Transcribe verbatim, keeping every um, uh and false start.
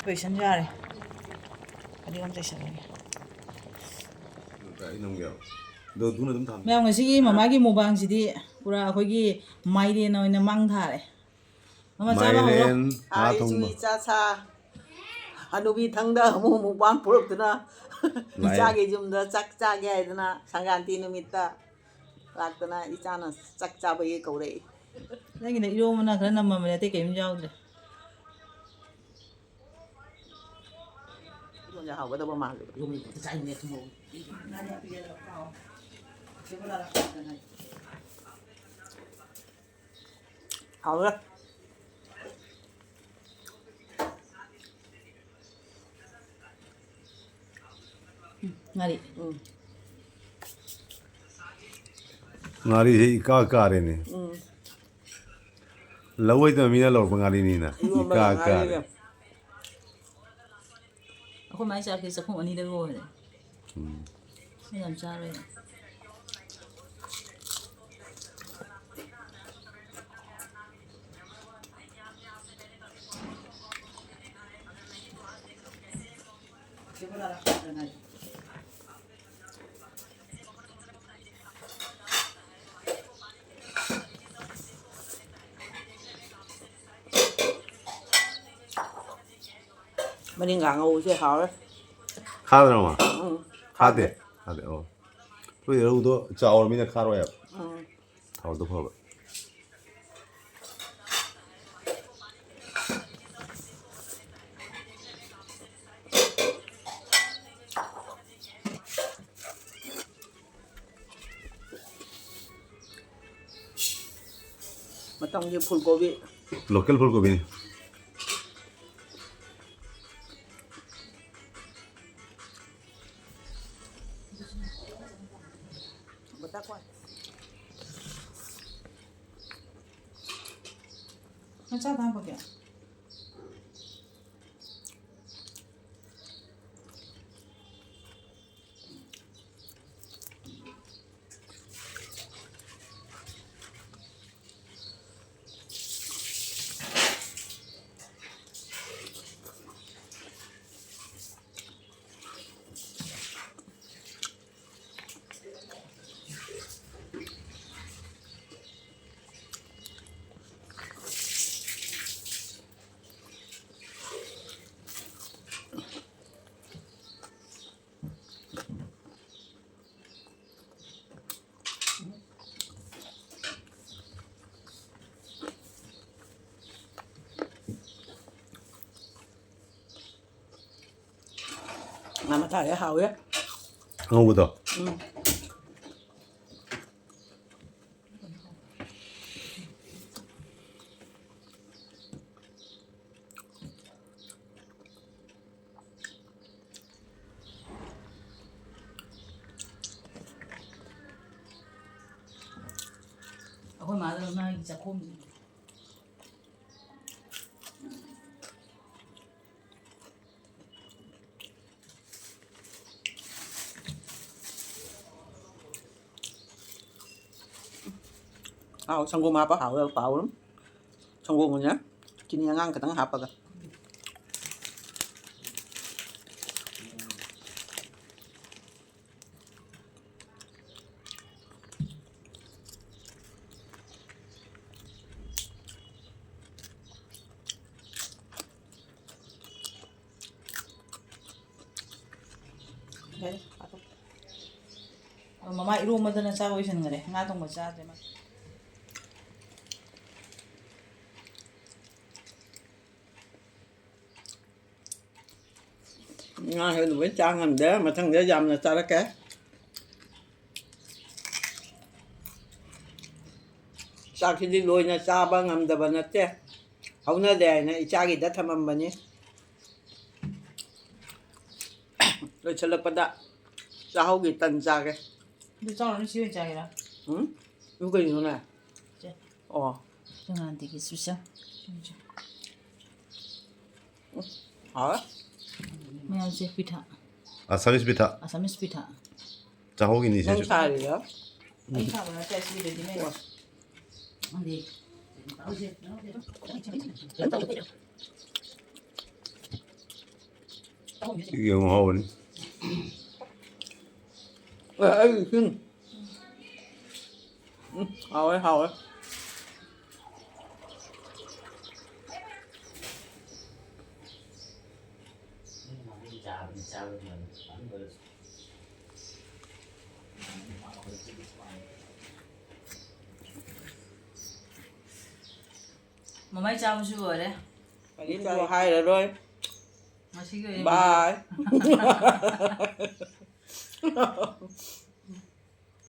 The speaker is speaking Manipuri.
ꯇꯣꯏꯁꯟ ꯌꯥꯔꯦ꯫ ꯐꯗꯤꯒꯣꯝ ꯇꯣꯏꯁꯜꯂꯒꯦ꯫ ꯑꯩ ꯅꯝꯒꯦꯕ꯫ ꯑꯗꯣ ꯗꯨꯅ ꯑꯗꯨꯝ ꯊꯝꯃꯦ꯫ ꯃꯌꯥꯝ, ꯉꯁꯤꯒꯤ ꯃꯃꯥꯒꯤ ꯃꯨꯛꯕꯥꯡꯁꯤꯗꯤ ꯄꯨꯔꯥ ꯑꯩꯈꯣꯏꯒꯤ ꯃꯥꯏꯔꯦꯟ ꯑꯣꯏꯅ ꯃꯥꯡ ꯊꯥꯔꯦ꯫ ꯃꯃꯥ, ꯆꯥꯕ ꯍꯧꯔꯣ꯫ ꯃꯥꯏꯔꯦꯟ, ꯉꯥ ꯑꯩꯁꯨ ꯊꯣꯡꯕ꯫ ꯏꯆꯥ ꯁꯥ ꯍꯅꯨꯕꯤ ꯊꯪꯗ ꯑꯃꯨꯛ ꯃꯨꯛꯕꯥꯡ ꯄꯨꯔꯛꯇꯨꯅ ꯂꯥꯛꯑꯦ꯫ ꯏꯆꯥꯒꯤ ꯌꯨꯝꯗ ꯆꯥꯛ ꯆꯥꯒꯦ ꯍꯥꯏꯗꯅ ꯁꯪꯀ꯭ꯔꯥꯟꯇꯤ ꯅꯨꯃꯤꯠꯇ ꯂꯥꯛꯇꯅ ꯏꯆꯥꯅ ꯆꯥꯛ ꯆꯥꯕꯒꯤ ꯀꯧꯔꯛꯏ꯫ ꯅꯪꯒꯤꯅ ꯏꯔꯣꯝꯕꯅ ꯈꯔ ꯅꯝꯃꯕꯅꯦ, ꯑꯇꯩ ꯀꯔꯤꯝ ꯌꯥꯎꯗ꯭ꯔꯦ꯫ ꯏꯔꯣꯟꯁꯦ ꯍꯥꯎꯒꯗꯕ ꯃꯥꯜꯂꯦ꯫ ꯌꯨꯝꯒꯤ ꯈꯛꯇ ꯆꯥꯏꯅꯦ ꯊꯨꯝꯃꯣꯛ꯫ ꯍꯥꯎꯔꯦ꯫ ꯎꯝ, ꯉꯥꯔꯤ꯫ ꯎꯝ꯫ ꯉꯥꯔꯤꯁꯦ ꯏꯀꯥ ꯀꯥꯔꯦꯅꯦ꯫ ꯎꯝ꯫ ꯂꯧ ꯍꯩꯇꯕ ꯃꯤꯅ ꯂꯧꯔꯛꯄ ꯉꯥꯔꯤꯅꯤꯅ꯫ ꯏꯔꯣꯟꯕ ꯏꯀꯥ ꯀꯥꯔꯦ꯫ ꯉꯥꯔꯤꯅꯦ꯫ ꯑꯩꯈꯣꯏ ꯃꯥꯏ ꯆꯥꯛꯁꯦ ꯆꯥꯛꯈꯨꯝ ꯑꯅꯤꯗ ꯂꯣꯏꯔꯦ꯫ ꯎꯝ꯫ ꯑꯩ ꯌꯥꯝ ꯆꯥꯔꯣꯏ꯫ ꯃꯅꯤꯡꯒꯥ ꯉꯧꯕꯁꯦ ꯍꯥꯎꯔꯦ꯫ ꯈꯥꯗ꯭ꯔꯣ, ꯃꯥ? ꯎꯝ꯫ ꯈꯥꯗꯦ? ꯈꯥꯗꯦ, ꯑꯣ꯫ ꯑꯩꯈꯣꯏ ꯂꯧꯗꯣ ꯆꯥꯎꯔꯃꯤꯅ ꯈꯥꯔꯣꯏ ꯍꯥꯏꯕ꯫ ꯎꯝ꯫ ꯊꯥꯎꯗꯣ ꯐꯕ꯫ ꯃꯇꯝꯒꯤ ꯐꯨꯜ ꯀꯣꯕꯤ꯫ ꯂꯣꯀꯦꯜ ꯐꯨꯜ ꯀꯣꯕꯤꯅꯤ꯫ ꯃꯆꯥ ꯇꯥꯡꯕ ꯀꯌꯥ? ꯉꯥ ꯃꯊꯥꯁꯦ ꯍꯥꯎꯋꯦ꯫ ꯑꯉꯧꯕꯗꯣ? ꯎꯝ꯫ ꯑꯩꯈꯣꯏ ꯃꯥꯗ ꯃꯥꯒꯤ ꯆꯥꯛꯈꯣꯝꯁꯦ꯫ ꯍꯥꯎ, ꯁꯪꯒꯣꯝ ꯍꯥꯞꯄ ꯍꯥꯎꯋꯦ, ꯍꯥꯎꯋꯦ꯫ ꯁꯪꯒꯣꯝꯒꯅꯦ, ꯆꯤꯅꯤ ꯑꯉꯥꯡ ꯈꯤꯇꯪ ꯍꯥꯞꯄꯒ꯫ ꯌꯥꯔꯦ, ꯍꯥꯞꯄꯣ꯫ ꯑ, ꯃꯃꯥ ꯏꯔꯣꯝꯕꯗꯅ ꯆꯥꯛ ꯂꯣꯏꯁꯟꯈꯔꯦ, ꯉꯥ ꯊꯣꯡꯕ ꯆꯥꯗ꯭ꯔꯦ ꯃꯥ꯫ ꯉꯥꯁꯦ ꯂꯣꯏ ꯆꯥ ꯉꯝꯗꯦ, ꯃꯊꯪꯗ ꯌꯥꯝꯅ ꯆꯥꯔꯛꯀꯦ꯫ ꯆꯥꯛꯁꯤꯗꯤ ꯂꯣꯏꯅ ꯆꯥꯕ ꯉꯝꯗꯕ ꯅꯠꯇꯦ, ꯍꯧꯅꯗꯦ ꯍꯥꯏꯅ ꯏꯆꯥꯒꯤꯗ ꯊꯝꯃꯝꯕꯅꯤ꯫ ꯂꯣꯏꯁꯤꯜꯂꯛꯄꯗ ꯆꯥꯛꯍꯧꯒꯤ ꯇꯟ ꯆꯥꯒꯦ꯫ ꯑꯗꯨ ꯆꯥꯎꯔꯅꯤ, ꯁꯤ ꯑꯣꯏꯅ ꯆꯥꯒꯦꯔꯥ? ꯎꯝ? ꯑꯗꯨ ꯀꯩꯅꯣꯅꯦ? ꯁꯦ꯫ ꯑꯣ꯫ ꯇꯣꯉꯥꯟꯗꯒꯤ ꯁꯨꯁ꯫ ꯎꯝ, ꯍꯥꯎꯋꯦ꯫ ꯃꯌꯥꯝꯁꯦ ꯄꯤꯊꯛ꯫ ꯑꯁꯥꯃꯤꯁ ꯄꯤꯊꯛ꯫ ꯑꯁꯥꯃꯤꯁ ꯄꯤꯊꯛ꯫ ꯆꯥꯛꯍꯧꯒꯤꯅꯤ ꯅꯪ ꯁꯤꯁꯨ꯫ ꯁꯥꯔꯤꯔꯣ? ꯑꯩ ꯁꯥꯕ ꯅꯠꯇꯦ, ꯑꯁꯤ ready-made꯫ ꯌꯦꯔꯨꯝ ꯍꯧꯕꯅꯤ꯫ ꯑꯦ, ꯑꯩ ꯏꯁꯤꯡ꯫ ꯎꯝ, ꯍꯥꯎꯋꯦ, ꯍꯥꯎꯋꯦ꯫ ꯃꯃꯥꯏ ꯆꯥꯕꯁꯨ ꯂꯣꯏꯔꯦ꯫ ꯀꯔꯤꯝꯇ ꯍꯥꯏꯔꯔꯣꯏ꯫ ꯉꯁꯤꯒꯤ ꯑꯣꯏꯅ bye.